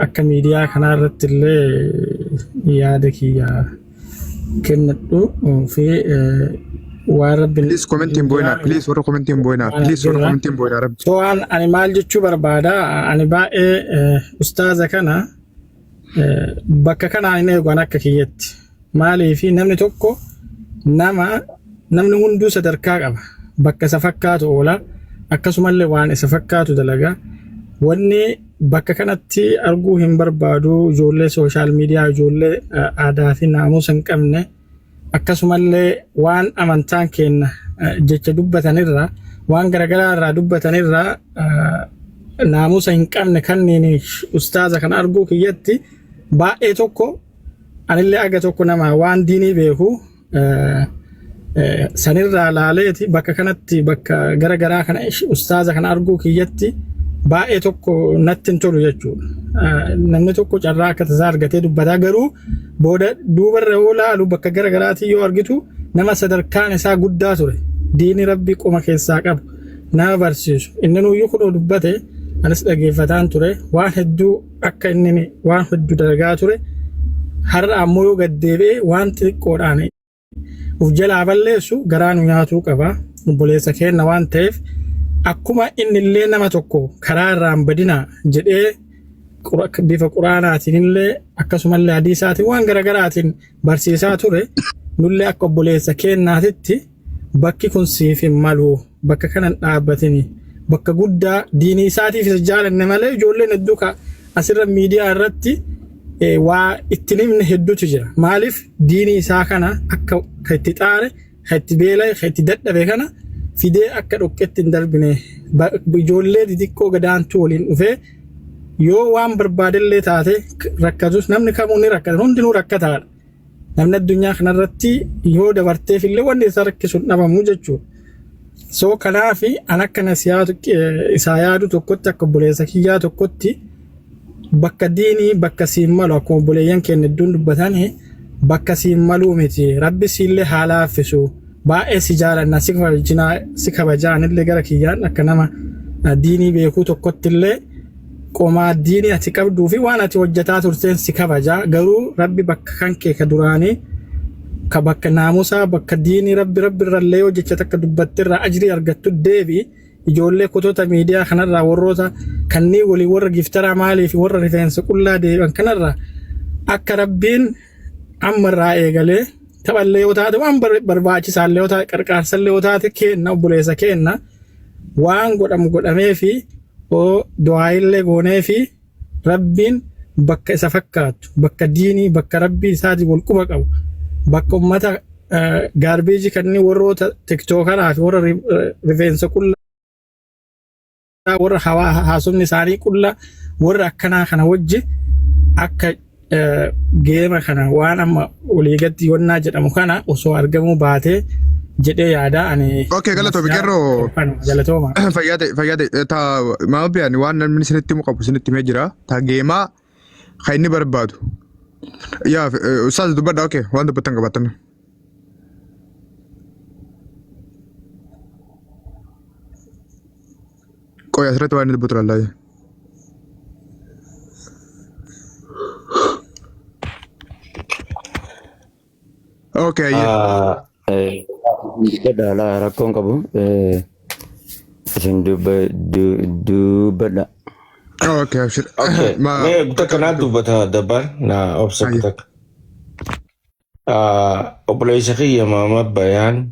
Akka miidiyaa kanaa irratti illee yaada kiyya kennadhu fi waan rabbi Please comment hin booyinaa. Please warra comment hin booyinaa. waan Please warra argirra. comment hin booyinaa rabbi. So waan ani maal jechuu barbaada ani baay'ee ustaaza kana bakka kanaan hin eegu an akka kiyyatti. Maaliif namni tokko nama namni hunduu sadarkaa qaba. Bakka isa fakkaatu oola. Akkasumallee waan isa fakkaatu dalaga. Wanni bakka kanatti arguu hin barbaadu ijoollee sooshaal miidiyaa ijoollee aadaa fi naamusa hin qabne akkasumallee waan amantaan keenya jecha dubbatanirra waan garaagaraa irraa dubbatanirra naamusa hin qabne kanneen ustaaza kan arguu kiyyatti baay'ee tokko anillee aga tokko nama waan diinii beeku sanirraa laaleeti bakka kanatti bakka gara garaa kana ustaaza kana arguu kiyyatti baay'ee tokko natti hin tolu jechuudha. Namni tokko carraa akka tasaa argatee dubbataa garuu booda duubarra yoo laalu bakka gara garaatiin yoo argitu nama sadarkaan isaa guddaa ture. Diini rabbii qoma keessaa qabu nama barsiisu. Inni nuyyuu kunoo dubbate anis dhageeffataan ture waan hedduu akka inni waan hedduu dalagaa ture har'a ammoo yoo gad deebi'e waan xixiqqoodhaan uf jalaa balleessu garaa nu nyaatuu qaba obboleessa keenna waan ta'eef akkuma inni illee nama tokko karaa irraan badinaa jedhee bifa quraanaatiin illee akkasumallee hadiisaatiin waan garaagaraatiin barsiisaa ture nullee akka obboleessa keennaatitti bakki kun siif hin malu bakka kana hin dhaabbatini bakka guddaa diinii isaatiif isa jaalanne malee ijoolleen hedduu ka asirra miidiyaa irratti waa ittiin himne hedduutu jira maaliif diinii isaa kana akka ka itti xaare ka itti beela'e ka itti dadhabe kana fidee akka dhoqqetti hin darbine ijoollee xixiqqoo gadaantuu waliin dhufee yoo waan barbaadellee taate rakkatus namni kamuu ni rakkata hundinuu rakkataadha. Namni addunyaa kanarratti yoo dabarteef illee wanni isa rakkisu hin dhabamu jechuudha. So kanaaf an akka nasiyaatu isaa yaadu tokkotti akka obboleessa kiyyaa tokkotti bakka diinii bakka siin malu akkuma obboleeyyan keenya hedduun dubbatan bakka siin maluu miti rabbi siillee haa laaffisu baay'ee si jaalanna si kabajinaa si kabajaa anillee gara kiyyaan akka nama diinii beekuu tokkotti illee qomaa diinii ati qabduu fi waan ati hojjetaa turteen si kabaja garuu rabbi bakka kan kee ka duraanii ka bakka naamusaa bakka diinii rabbi rabbi irrallee yoo jecha takka dubbatte irraa ajrii argattu deebi ijoollee kutota miidiyaa kanarraa warroota kanneen waliin warra giftaraa maalii fi warra rifeensa qullaa deebi'an kanarraa akka rabbiin amma irraa eegalee taphallee yoo taate waan barbaachisaallee yoo taate qarqaarsallee yoo taate keenna obboleessa keenna waan godhamu godhamee fi oo du'aayillee goonee fi rabbiin bakka isa fakkaattu bakka diinii bakka rabbii isaatii wal quba qabu bakka ummata gaarbeejii kanneen warroota tiktookaraa fi warra rifeensa qullaa warra haasofni isaanii qullaa warra akkanaa kana wajji akka geema kana waan amma waliigatti yonnaa jedhamu kana osoo argamuu baatee jedhee yaada ani. Okay, galatoomi qeerroo. Galatooma. Fayyaa ta'e fayyaa ta'e ta maama biyaan waan namni isinitti himu qabu isinitti himee jira. Ta geemaa kan inni barbaadu. Yaa ustaaz dubbadha okay waan dubbattan qabaattan. Qoy asirratti waan inni dubbatu lallaaye. Okay, ayyee. Dubbadha laa rakkoon qabu. Isin dubbadha. Okay, abshir. Okay. Ma Mee takka naa dubbata dabbaan naa obsa ayyee. takka. Obboleessa kiyya maama bayaan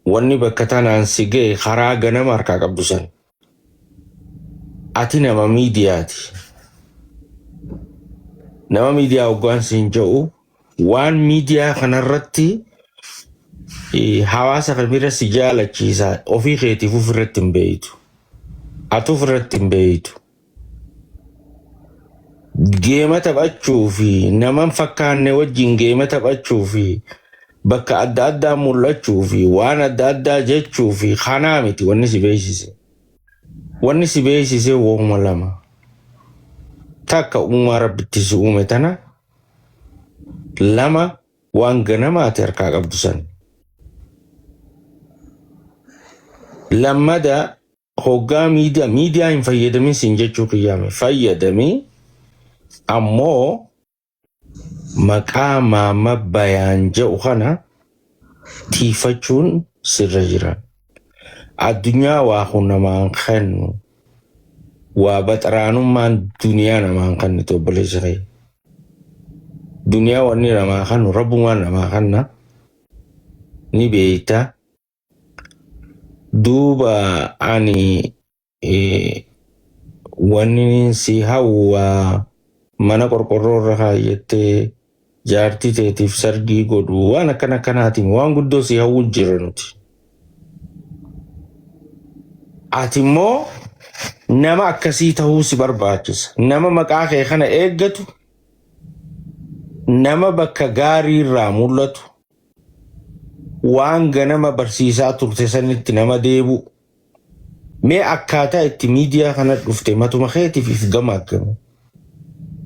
wanni bakka tanaan si ga'e karaa ganama harkaa qabdu san. Ati nama miidiyaati. Nama miidiyaa hoggaan siin jedhu waan miidiyaa kanarratti hawaasa kan bira si jaalachiisa ofii keetiif ofirratti hin beeytu. Ati ofirratti hin beeytu. Geema taphachuu fi nama hin fakkaanne wajjin geema taphachuu fi bakka adda addaa mul'achuu fi waan adda addaa jechuu fi kanaa miti wanni si beeksise. Wanni si beeksise wooma lama. Takka uumaa rabbitti si uume tana lama waan ganama ati harkaa qabdu san. Lammada Hoggaa miidiyaa miidiyaa hin fayyadamin siin jechuu kiyyaame, fayyadamii ammoo maqaa Maama Bayaan jedhu kana tiifachuun sirra jira. Addunyaa waa kun namaan kennu, waa baxaraanummaan duniyaa namaan kennitu, obboleessa kee. Duniyaa wanni namaa kennu rabbumaan namaa kenna, ni beekta. Duuba ani wanni si hawwaa mana qorqorroo irra kaayyattee jaartii teetiif sargii godhu, waan akkana akkanaatiin waan guddoo si hawwu jira nuti. Ati immoo nama akkasii ta'uu si barbaachisa. Nama maqaa kee kana eeggatu, nama bakka gaarii irraa mul'atu, waan ganama barsiisaa turte sanitti nama deebi'u. Mee akkaataa itti miidiyaa kana dhufte matuma keetiif if gamaaggame.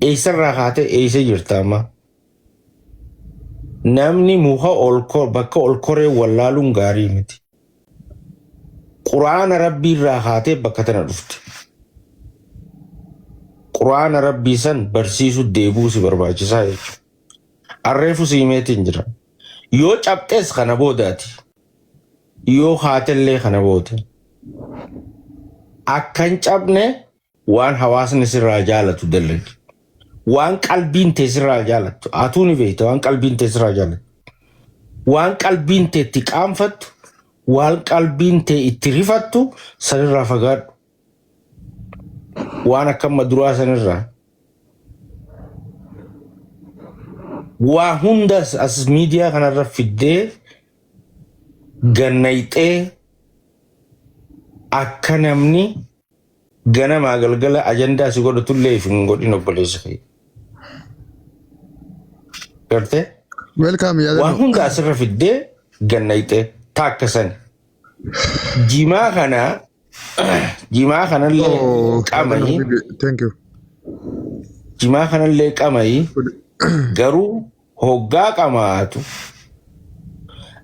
Eessarraa kaatee eessa jirta amma? Namni muka ol bakka ol koree wallaaluun gaarii miti. Quraana rabbii irraa kaatee bakka tana dhufte. Quraana rabbii san barsiisuu deebi'uu si barbaachisaa jechuudha. Arreefu si himeetiin jira. Yoo cabxees kana boodaati. Yoo haatellee kana booda. Akka hin cabne waan hawaasni sirraa jaalatu dalagi. Waan qalbiin tee sirraa jaalattu. Atuu ni beekta waan qalbiin tee sirraa jaalattu. Waan qalbiin tee itti qaanfattu, waan qalbiin tee itti rifattu sanirraa fagaadhu. Waan akka amma duraa sanirraa. Waa hundas as miidiyaa kanarra fiddee gannayxee akka namni ganamaa galgala ajandaa si godhatullee if hin godhin, obboleessa kee. Gartee? Welcome Waan yaadannoo. hunda asirra fiddee gannayxee taakka sani. Jimaa kana, jimaa kanallee Oh, yaadannoo qamayi, habibi. Thank you. Jimaa kanallee qamayi, garuu hoggaa qamaatu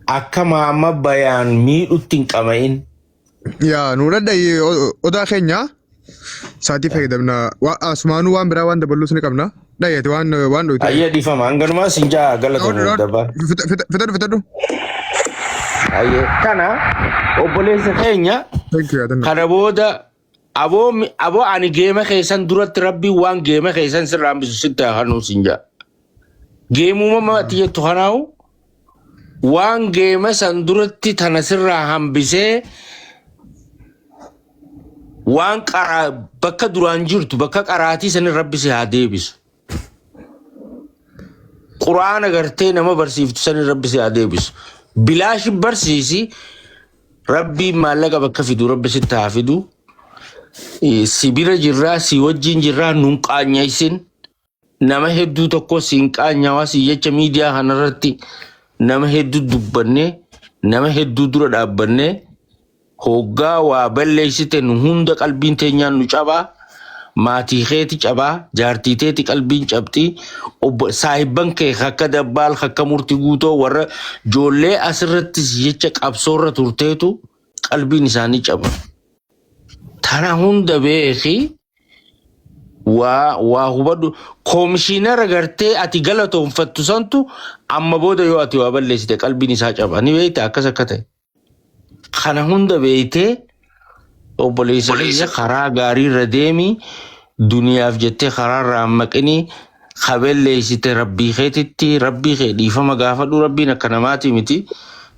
akka Maama Bayaan miidhutti hin qama'in. Yaa nu dhadhayi odaa keenya sa'aatii fayyadamna. Asumaanuu waan biraa waan daballuus ni qabna. Dhayyate waan waan dhoyte. Ayyee, dhiifama, hanganumaa sin jaa, galatoomuu dabbaan. Fitadhu, fitadhu. Ayyee, kana obboleessa keenya Thank you, yaadannoo. kana booda aboo aboo ani geema keessan duratti rabbiin waan geema keessan sirraa hambisu sitti haa kennuu sin jaa. Geemuma ati jettu kanaawu waan geema san duratti tana sirraa hambisee waan qaraa bakka duraan jirtu, bakka qaraatii sanin rabbi si haa deebisu. Quraana gartee nama barsiiftu sanin rabbi si haa deebisu. Bilaashi barsiisi, rabbiin maallaqa bakka fidu rabbi sitti haa fidu. Si bira jirraa, si wajjin jirraa, nun qaanyessin. Nama hedduu tokko siin qaanyawaa si jecha miidiyaa kanarratti nama hedduu dubbanne, nama hedduu dura dhaabbanne. Hoggaa waa balleessite nu hunda qalbiin teenyaan nu cabaa, maatii keeti cabaa, jaartii teeti qalbiin cabxii, obbo saahibban kee akka Dabbaal, akka Murti Guutoo, warra joollee asirratti jecha qabsoorra turteetu qalbiin isaanii caba. Tana hunda beeki, waa waa hubadhu. Koomishiinara gartee ati galatoonfattu santu amma booda yoo ati waa balleessite qalbiin isaa caba. Ni beekta akkas akka ta'e. Kana hunda beektee, obboleessa kiyya, karaa gaarii irra deemi. Duniyaaf jettee karaa irraa hin maqini. Kabelleessite rabbii keetitti rabbii kee dhiifama gaafadhu. Rabbiin akka namaati miti.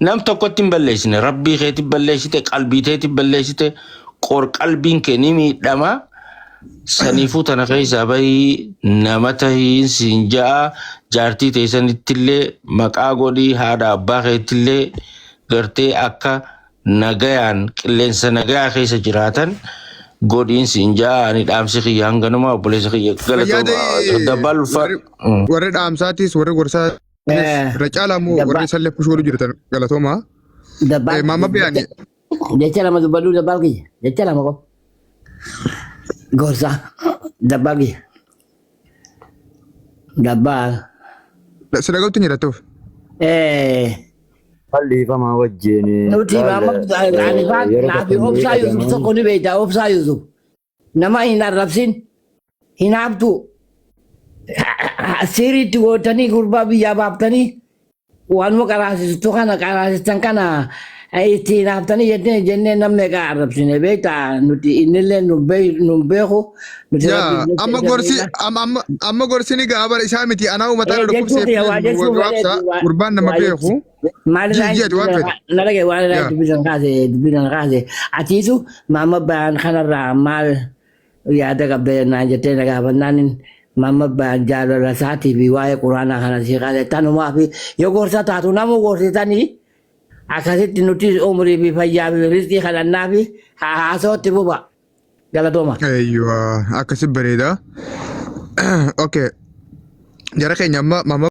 Nam tokkotti hin balleessine, rabbii keetti balleessite, qalbii teetti balleessite, qor qalbiin kee ni miidhama. Saniifuu tana keessaa bahii nama tahiin siin ja'a. Jaartii teessanittillee maqaa godhii, haadha abbaa keettillee gartee akka nagayaan qilleensa nagayaa keessa jiraatan godhiin siin ja'a. Ani dhaamsi kiyya hanganuma, obboleessa kiyya, Fayyaada. galatooma Dabbaan ulfaa. Warri dhaamsaatis, warri gorsaatis, irra caalaa immoo warri isallee push godhu jirtan galatooma. Dabbaan. Maama Biyaani. Jecha lama dubbadhu, Dabbaal kiyya. Jecha lama qofa. Gorsa. Dabbaal kiyya. Dabbaal. Si dhaga'utti hin jedhattuuf. Balleeffamaa wajjin Nuti laal ani faan yeroo naafi tokko ni obsaa Yusuf dhaga'amu. tokko ni beekta obsaa Yusuf. Nama hin arrabsin hin haabtu. Siriitti gootanii gurbaa biyyaa baaftanii waanuma qaraasistu kana qaraasistan kana ittiin haaftanii jennee jennee namni egaa arrabsine beekta nuti innillee nu beeku nuti Yaa rabbiif jecha amma isa gorsi beekna. amma amma amma gorsi ni ga'a bara isaa miti anaa uummataa Jechuu dhukkubseef kiyya waa jechuu gabaabsa fedheeti waa gurbaan nama waa beeku maal irraa ji'eeti waan fedhe. na dhagaye waan irraa Yaa. dubbisan kaase dubbisan kaase atiitu maama bayaan kanarraa maal yaada qabda naan jettee na gaafannaan maama bayaan jaalala isaatii fi waa'ee quraanaa kana sii kaase tanumaa fi yoo gorsa taatu nama gorsitanii akkasitti nuti umurii fi fayyaa fi rizqii kadhannaa fi haasawatti buba galatooma. Eeyyuu akkasi bareeda. Okay. Jara keenya amma maama